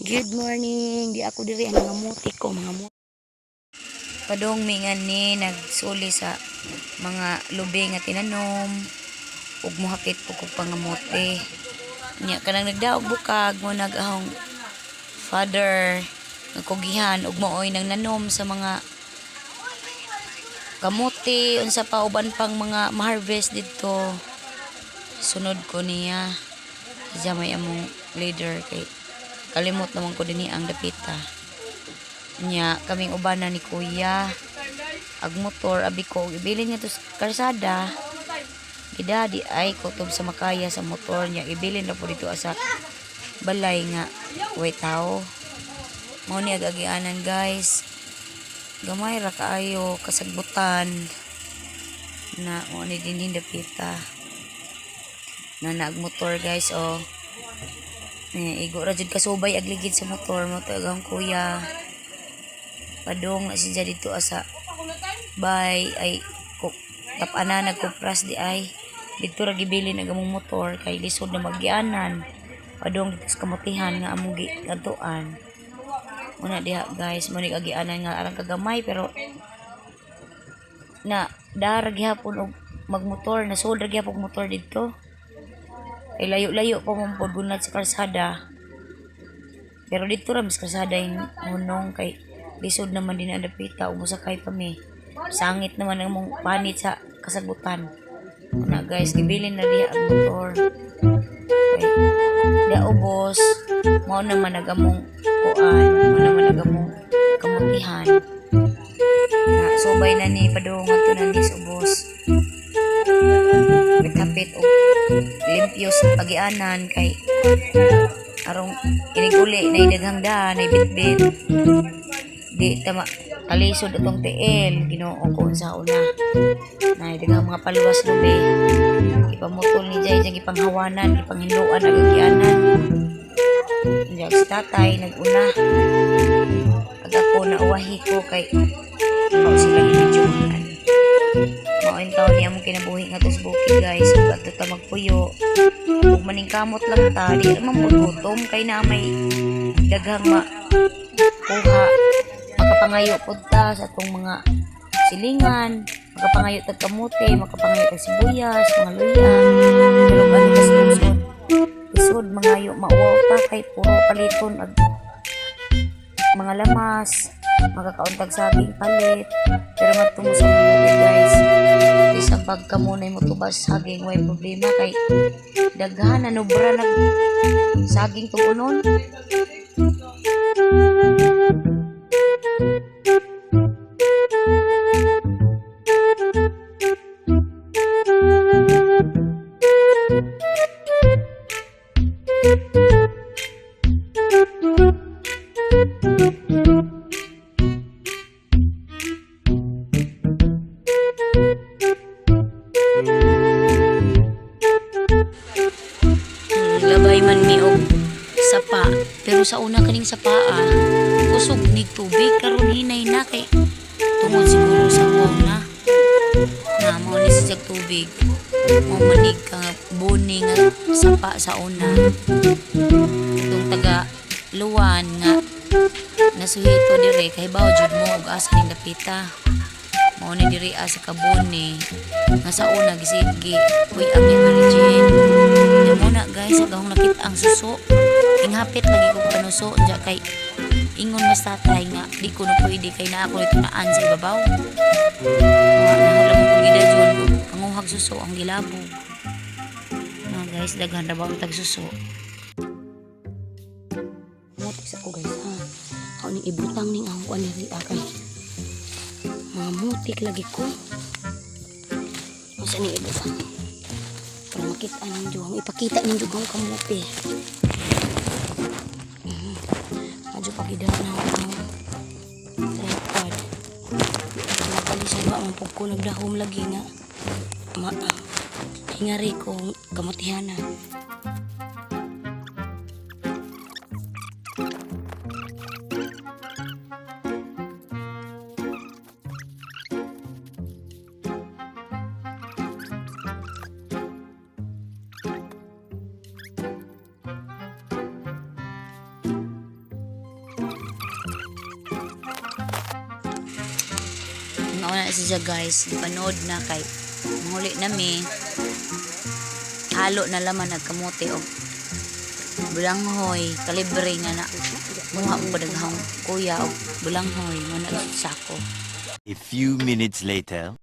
Good morning. Di ako diri ang mga muti ko, mga muti. Padong mingan ni nagsuli sa mga lubi nga tinanom ug mohapit po kog pangamote. Nya kanang nagdaog bukag mo nag-ahong father nga kugihan ug maoy nang nanom sa mga kamote, unsa pa, uban pang mga ma-harvest didto. Sunod ko niya. Siya may among leader kay kalimot naman ko dinhi ang dapita. Nya kaming ubanan ni kuya ag motor, abi ko og ibilin nga to sa karsada. Gidadi ay kutob sa makaya sa motor niya, ibilin na po dito sa balay nga way tao. Mao ni ag-agianan, guys. Gamay ra kaayo kasagbutan na mao ni dinhi dapita na naag motor, guys, oh. Eh, igo ra jud kasubay ag ligid sa motor mo to ang kuya. Padong na siya dito asa bay ay ko tapana, nagkupras di ay dito ra gibilin ang among motor kay lisod na magianan padong dito sa kamutihan nga among giadtuan. Muna diha, guys, mo ni agianan nga arang kagamay, pero na dara gihapon og magmotor, na sud ra gihapon og motor didto ay layo-layo pa man pod gunad sa kalsada. Pero dito ra mas kalsada yung hunong kay lisod naman din ang dapita ug mosakay pa mi. Sangit naman ang mong panit sa kasagbutan. Na guys, gibilin na diha ang motor. Kay dia ubos, mao naman nagamong kuan, mao naman nagamong kamutihan. Na subay na ni padung ngadto na ni sa ubos. Hapit og limpyo sa pagianan kay arong iniguli na daghang daan na bitbit. Di tama kalisod atong tiil, Ginoo ko, unsa una. Na daghang mga palwas lubi. Ipamutol ni Jay diyang ipanghawanan, ipanghinluan ang agianan. Diyan si tatay naguna. Ag ako na uwahi ko kay mao sila gibidyohan. Mao in taon niya among kinabuhi nga sa bukid, guys. Ug adto ta magpuyo. Ug maningkamot lang ta, di naman pud gutom kay na may daghang ma kuha. Makapangayo pud ta sa atong mga silingan, makapangayo tag kamote, makapangayo tag sibuyas, mga luya. Pero ano tas lungsod? Lisod mangayo, mauwaw ta kay puro paliton ag mga lamas, makakauntag saging palit. Pero ngadto mo sa bukid, guys, bisan pag kamunay mo tubas saging, way problema kay daghan na nobra nag saging tugunon. Labay man mi og sapa, pero sa una kaning sapa ah, kusog nig tubig. Karon hinay na kay tungod siguro sa huwaw na na mao ni siya tubig, mao manig ka buni nga sapa sa una. Itong taga Luwan nga nasuhito dire, kahibaw jud mo og asa ning dapita. Mao ni diri sa Kabuni nga sa una gisigi puy ang ni Virgin. Nya mo na, guys, agahong nakita ang suso. Inghapit lagi kog panuso nya kay ingon mas tatay nga di ko na pwede kay naa ko tunaan sa ibabaw. Wa na wala mo kog gidadyon panguhag suso ang gilabog. Na guys, daghan ra ba ang tag suso. Muti sa ko, guys, ha. Ako ning ibutang ning akong kuan diri ah, kay mga mutik lagi ko. Unsa ning ibutang? Para makita ning duhang, ipakita ning duhang kamote. Medyo pagida na ako ang tripod. Napalisa ba ang pug ko nagdahom lagi nga ma hingari ko kamotihana. Mao na siya, guys. Panood na kay manguli nami. Halo na laman nagkamote og bulanghoy, kalibre nga na. Muha mo padaghang kuya og bulanghoy mo na sako. A few minutes later.